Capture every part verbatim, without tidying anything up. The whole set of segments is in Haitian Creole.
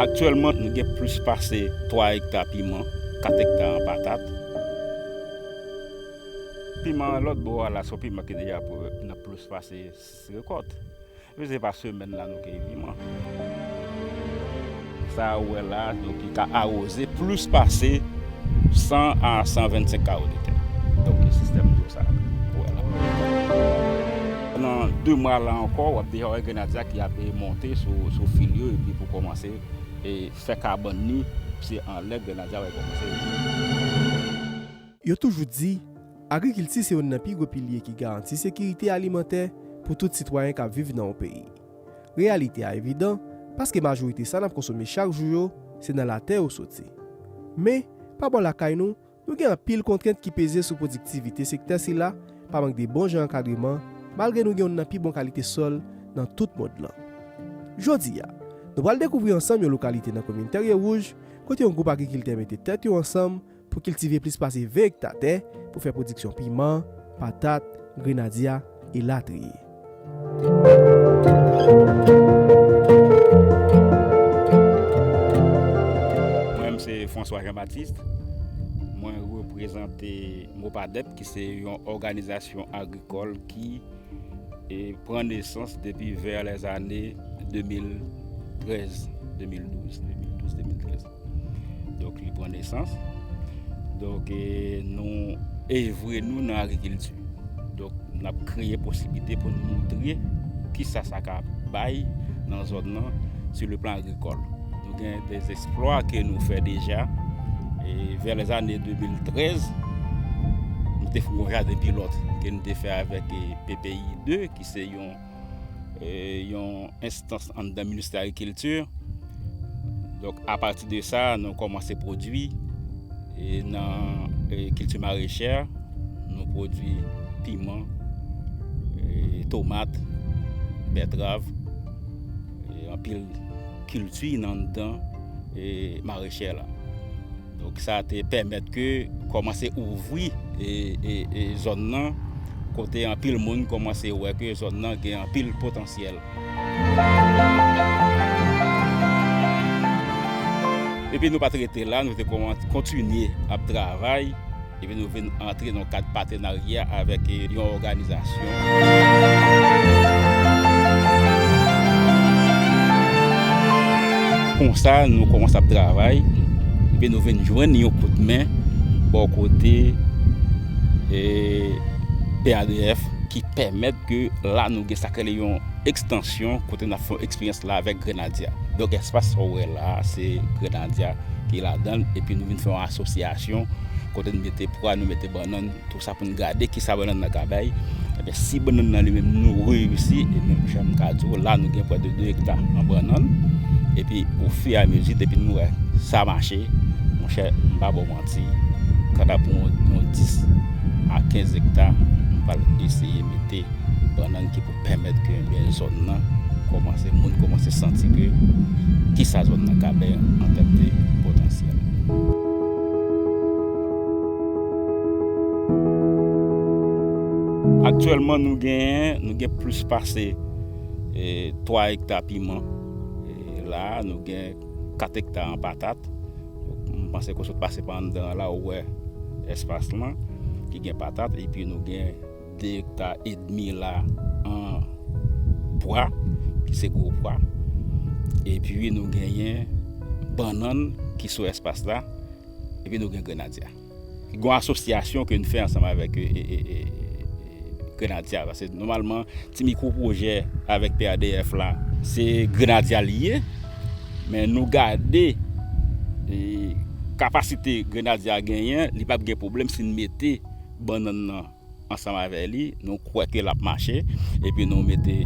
Aktyèlman, nou gen plis pase twa ekta piman, kat ekta an patat. Piman lòt bò a la, se yon piman ki deja pou nan plis pase sis rekòt. Epi se pa semèn la nou keye piman. Sa ou wè la, donk, li ka awoze plis pase san a san vennsenk kawo de tè. Donk, sistèm dlo sa ou wè la. Nan de mwa la ankò, w ap deja wè grenadya ki ap monte sou, sou fil yo, epi pou kòmanse, e, fè kabann li, se anlè grenadya w ap kòmanse. Yo toujou di, agrikilti se youn nan pi gwo pilye ki garanti sekirite alimantè pou tout sitwayen k ap viv nan yon peyi. Reyalite a evidan, paske majorite sa n ap konsome chak jou yo, se nan latè yo soti. Men, pa bò lakay nou, nou gen anpil kontrent ki peze sou pwodiktivite sektè sila, pa mank de bon jan ankadreman, malgre nou gen youn nan pi bon kalite sòl nan tout mond lan. Jodi a, nou pral dekouvri ansanm yon lokalite nan komin Tèrye Wouj, kote yon gwoup agrikiltè mete tèt yo ansanm pou kiltive plis pase ven ekta tè pou fè pwodiksyon piman, patat, grenadya, elatriye. Mwen menm se François Jean Baptiste. Mwen reprezante MOPADEP, ki se yon òganizasyon agrikòl ki e pran nesans depi vè lèzane de mil trèz, de mil douz, de mil douz, de mil trèz. Donk, li pran nesans. Donk, e, nou evre nou nan agrikilti. Donk, n ap kreye posiblite pou nou montre kisa sa ka bay nan zòn nan, sou le plan agrikòl. Nou gen de eksplwa ke nou fè deja. E vè lèzane de mil trèz, nou te fè yon jaden pilòt ke nou te fè avèk, e, P P I de, ki se yon, e, yon enstans anndan Ministè Agrikilti. Donk, apati de sa, nou kòmanse pwodui, e, nan, e, kilti marechè, nou pwodui piman, e, tomat, bètrav, e, anpil kilti nan anndan, e, marechè la. Donk, sa te pèmèt ke kòmanse ouvri, e, e, e, zòn nan, kote anpil moun kòmanse wè ke zòn nan gen anpil potansyèl. Epi nou pa t rete la, nou te kòman-, kontinye ap travay. Epi nou vin antre nan kad patenarya avèk, e, yon òganizasyon. Konsa, nou kòmanse ap travay, epi nou vin jwenn yon kout men bò kote, e, P A D F, ki pèmèt ke la nou gen sa k rele yon ekstansyon kote n ap fè yon eksperyans la avèk grenadya. Donk, espas sa w wè la a, se grenadya ki ladan l, epi nou vin fè yon asosyasyon kote n mete pwa, nou mete bannann, tou sa pou n gade kisa bannann nan ka bay. Ebyen, si bannann nan li menm nou reyisi, ebyen, monchè, m ka di w, la nou gen prè de de ekta an bannann. Epi, ofiramezi, depi nou wè sa mache, monchè, m pa ba w manti, kanta pou yon, yon dis a kenz ekta, m pral eseye mete bannann ki pou pèmèt ke, ebyen, zòn nan kòmanse, moun kòmanse santi ke kisa zòn nan ka bay an tèm de potansyèl. Aktyèlman, nou genyen, nou gen plis pase, e, twa ekta piman. E, la a, nou gen kat ekta an patat. M panse ke w sot pase pa anndan an la, ou wè espas lan ki gen patat, epi nou gen de ekta edmi la an pwa, ki se gwo pwa. Epi nou genyen bannann ki sou espas la, epi nou gen grenadya. Gen yon asosyasyon ke n fè ansanm avèk, e, e, e, e, e, grenadya, paske nòmalman, ti mikwo pwojè avèk P A D F la, se grenadya li ye, men nou gade, e, kapasite grenadya genyen, li p ap gen pwoblèm si n mete bannann nan ansanm avè li, nou kwè ke l ap mache, epi nou mete,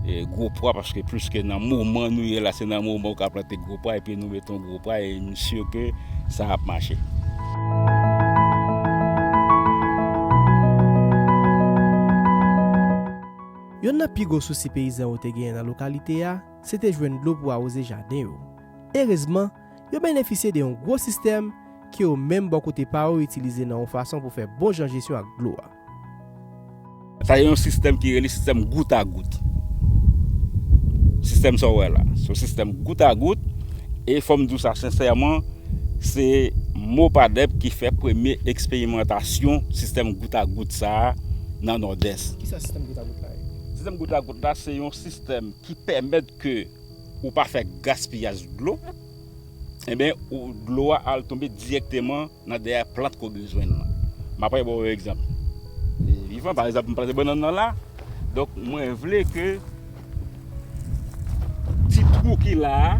e, gwo pwa, paske plis ke nan moman nou ye la, se nan moman ou ka plante gwo pwa, epi nou mete yon gwo pwa, e m si ke sa ap mache. Youn nan pi gwo sousi peyizan yo te genyen nan lokalite a, se te jwenn dlo pou awoze jaden yo. Erezman, yo benefisye de yon gwo sistèm ke yo menm bò kote pa yo itilize nan yon fason pou fè bon jan jesyon ak dlo a. Sa se yon sistèm ki rele sistèm gout a gout. Sistèm sa w wè la, se yon sistèm gout a gout. E fò m di w sa sensèman, se MOPADEP ki fè premye eksperimantasyon sistèm gout a gout sa a nan Nòdès. Kisa sistèm gout a gout la ye? Sistèm gout a gout la se yon sistèm ki pèmèt ke ou pa fè gaspiyaj dlo. Enben, ou, dlo a al tonbe dirèkteman nan dèyè plant ke w bezwen nan. M ap ba w yon egzanp. E, Vivan, pa egzanp, m plante bannann nan la. Donk, mwen vle ke ti twou ki la a,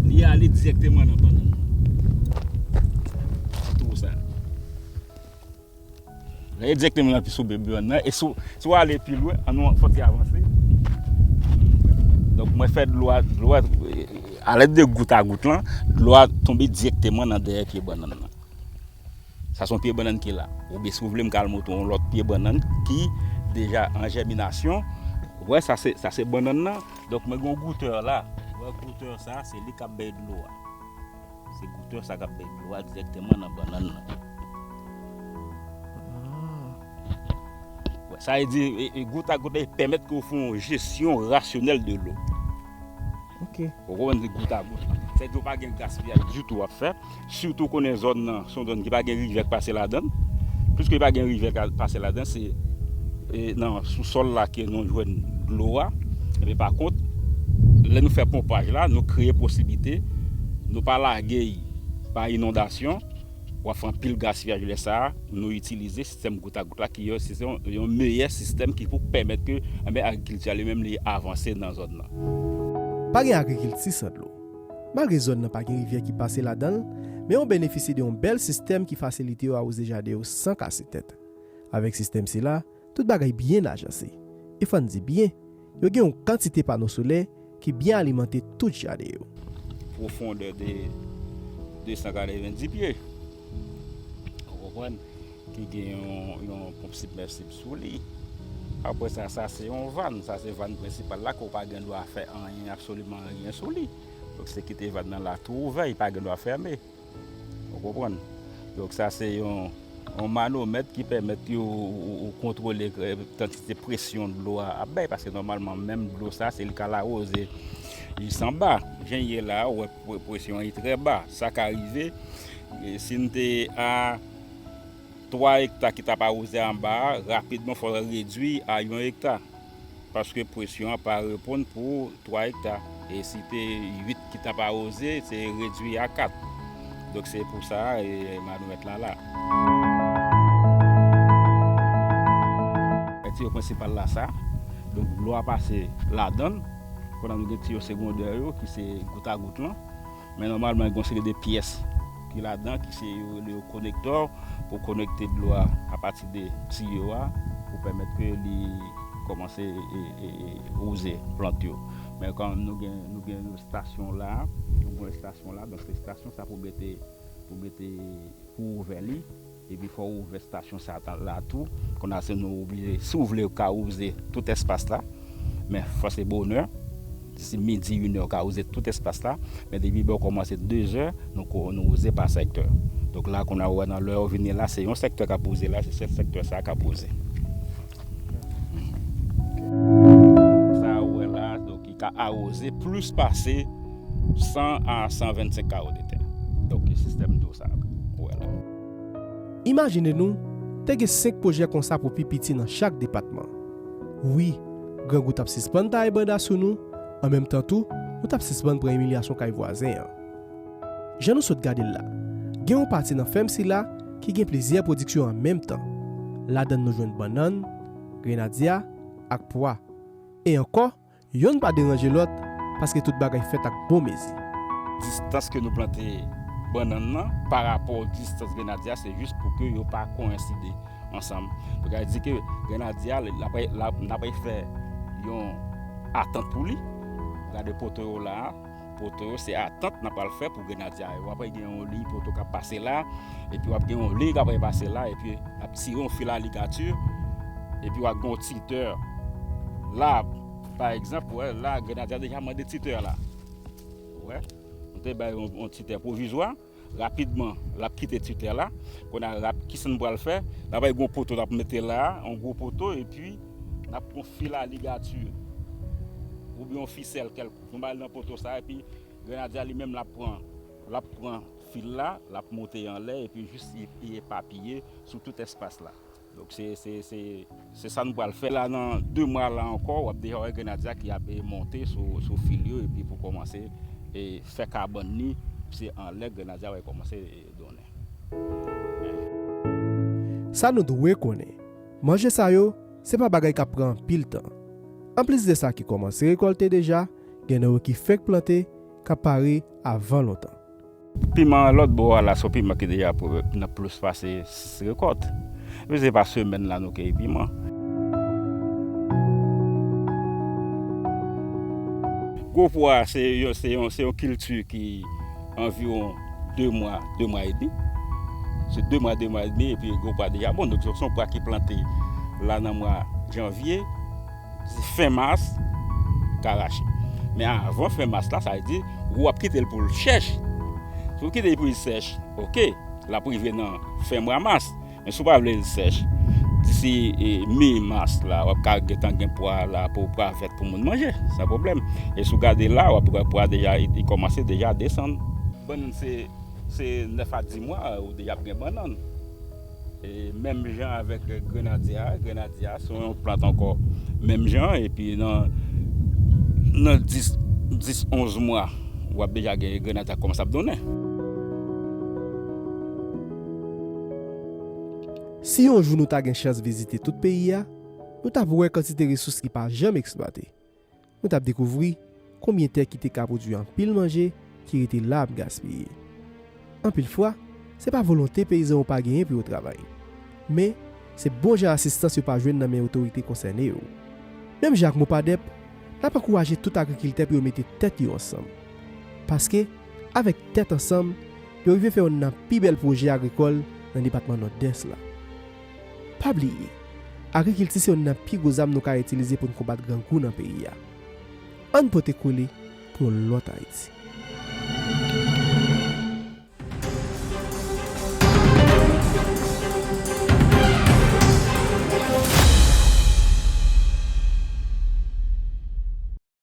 li ale dirèkteman nan bannann nan. Ti twou sa. Li ale dirèkteman nan pi sou bannann nan. E si w, si w ale pi lwen, an nou fòk avanse. Donk, mwen fè dlo a, dlo a, alèd de gout a gout lan, dlo a tonbe dirèkteman nan dèyè pye bannann nan. Sa se yon pye bannann ki la. Oubyen si w vle m ka al montre w yon lòt pye bannann ki deja an jèminasyon. Ou wè, sa se, sa se bannann nan. Donk, mwen gen yon goutè la. Ou wè, goutè sa, se li k ap bay dlo a. Se goutè sa k ap bay dlo a dirèkteman nan bannann nan. Wè, sa vle di, e, e, gout a gout la, e pèmèt ke w fè yon jesyon rasyonèl de dlo. Ok. Ou konprann, se gout a gout. Sa vle di w pa gen gaspiyaj ditou w ap fè. Sitou konnen zòn nan, se yon zòn ki pa gen rivyè k pase ladan l. Piske pa gen rivyè k pase ladan l, se, e, nan sousòl la ke nou jwenn dlo a. Men pa kont, lè nou fè ponpaj la, nou kreye posiblite, nou pa lage l pa inondasyon, w ap fè anpil gaspiyaj lè sa a, nou itilize sistèm gout a gout la ki yon, se yon, yon meyè sistèm ki pou pèmèt ke, enben, agrikilti a li menm li avanse nan zòn nan. Pa gen agrikilti san dlo. Malgre zòn nan pa gen rivyè ki pase ladan l, men yo benefisye de yon bèl sistèm ki fasilite yo awouze jaden yo san kase tèt. Avèk sistèm sila, tout bagay byen ajanse. E fò n di byen, yo gen yon kantite pano solè ki byen alimante tout jaden yo. Pwofondè de de san katrevenndis pye. Ou konprann? Ki gen yon, yon ponp sibmèsib sou li. Apre sa, sa se yon vàn. Sa se vàn prensipal la ke w pa gen dwa fè anyen, absoliman anyen sou li. Donk, se kite vàn nan la tou ouvè, li pa gen dwa fèmen. Ou konprann? Donk, sa se yon, yon manomèt ki pèmèt ke w, w, w kontwole, eh, kantite presyon dlo a ap bay, paske nòmalman, menm dlo sa, se li k al awoze. Li anba, jan l ye la, ou wè, pre-, presyon an li trè ba. Sa ka rive, eh, si n te a twa ekta ki t ap awoze anba a, rapidman, fò l redui a yon ekta. Paske presyon an pa reponn pou twa ekta. E si te uit ki t ap awoze, se redui a kat. Donk, se pou sa, e, manomèt la la. E tiyo prensipal la sa. Donk, dlo a pase ladan l. Kounye a nou gen tiyo segondè yo, ki se gout a gout lan. Men nòmalman, gen yon seri de pyès ki ladan, ki se yo rele yo konektè, pou konekte dlo a apati de tiyo a, pou pèmèt ke li kòmanse, e, e, e, wouze plant yo. Men kòm nou gen, nou gen yon estasyon la, nou gen yon estasyon la, donk se estasyon sa pou mete, pou mete, pou ouvè li, epi fò w ouvè estasyon sa la tou. Kounye a se nou oblije, si w vle, w ka wouze tout espas la, men fò se bonè. Disi midi, inè, w ka wouze tout espas la. Men depi bò kòmanse dezè, nou ko-, nou wouze pa sektè. Donk la, kounye a, ou wè nan lè yo vini la, se yon sektè k ap wouze la, se sèl sektè sa a k ap wouze. Sa ou wè la, donk, li ka awoze plis pase san a san vennsenk kawo de tè. Donk, sistèm dlo sa a, ou wè la. Imajine nou, te gen senk pwojè konsa pou pi piti nan chak depatman. Wi, grangou t ap sispann taye banda sou nou, an menm tan tou, nou t ap sispann pran imilyasyon kay vwazen an. Jan nou sot gade l la, gen yon pati nan fèm sila ki gen plizyè pwodiksyon an menm tan. Ladan l nou jwenn bannann, grenadya ak pwa. E ankò, yonn pa deranje lòt, paske tout bagay fèt ak bon mezi. Distans ke nou plante bannann nan parapò distans grenadya, se jis pou ke yo pa koyenside ansanm. Donk, sa vle di ke grenadya, l ap, l ap, n ap fè yon atant pou li. Gade poto yo la a. Poto yo, se atant n ap pral fè pou grenadya yo. W ap gen yon liy poto k ap pase la, epi w ap gen yon liy k ap pase la, epi n ap tire yon fil a ligati, epi w ap gen yon titè. La, pa egzanp, w wè, la, grenadya deja mande titè la. Ou wè, nou te bay yon, yon titè pwovizwa. Rapidman, l ap kite titè la. Kounye a, rap-, kisa n pral fè? N ap gen yon poto n ap mete la, yon gwo poto, epi n ap gen yon fil a ligati oubyen yon fisèl kèlkonk. Nou ba l nan poto sa, epi Grenadye a li menm l ap pran, l ap pran fil la, l ap monte anlè epi jis li, li epapiye sou tout espas la. Donk se, se, se, se sa nou pral fè la nan de mwa la ankò, w ap deja wè grenadye a ki ap, e, monte sou, sou fil yo epi pou kòmanse, e, fè kabann li, se anlè grenadye a w ap kòmanse, e, donnen. Sa nou dwe konnen, manje sa yo, se pa bagay k ap pran anpil tan. Anplis de sa ki kòmanse rekòlte deja, gen nan yo ki fenk plante, k ap pare avan lontan. Piman lòt bò a la, se yon piman ki deja nan plis pase sis rekòt. Epi se pa semèn la nou keye piman. Gwo pwa, se yon, se yon, se yon kilti ki anviwon de mwa, de mwa edmi. Se de mwa, de mwa edmi, epi gwo pwa deja bon. Donk, se yon pwa ki plante la nan mwa janvye, se fen mas, ka rache. Men avan fen mas la, sa vle di, ou ap kite l pou l chèch. Si w kite l pou l sèch, oke, l ap rive nan fen mwa mas. Men si w pa vle l sèch, disi, e, mi mas la, w ap ka gentan gen pwa la pou pwa vèt pou moun manje, san pwoblèm. E si w gade la, w ap wè pwa deja, li, li kòmanse deja desann. Bannann se, se nèf a di mwa, ou deja ap gen bannann. E menm jan avèk grenadye a, grenadye a se yon plant ankò. Menm jan, epi nan, nan dis, dis, onz mwa, w ap deja gen grenadye a kòmanse ap donnen. Si yon jou nou ta gen chans vizite tout peyi a, nou t ap wè kantite resous ki pa janm eksplwate. Nou t ap dekouvri konbyen tè ki te ka pwodui anpil manje ki rete la ap gaspiye. Anpil fwa, se pa volonte peyizan yo pa genyen pou yo travay, men se bon jan asistans yo pa jwenn nan men otorite konsène yo. Menm jan ak MOPADEP, n ap ankouraje tout agrikiltè pou yo mete tèt yo ansanm. Paske, avèk tèt ansanm, yo rive fè youn nan pi bèl pwojè agrikòl nan depatman Nòdès la. Pa bliye, agrikilti se youn nan pi gwo zam nou ka itilize pou n konbat grangou nan peyi a. Ann pote kole pou yon lòt Ayiti.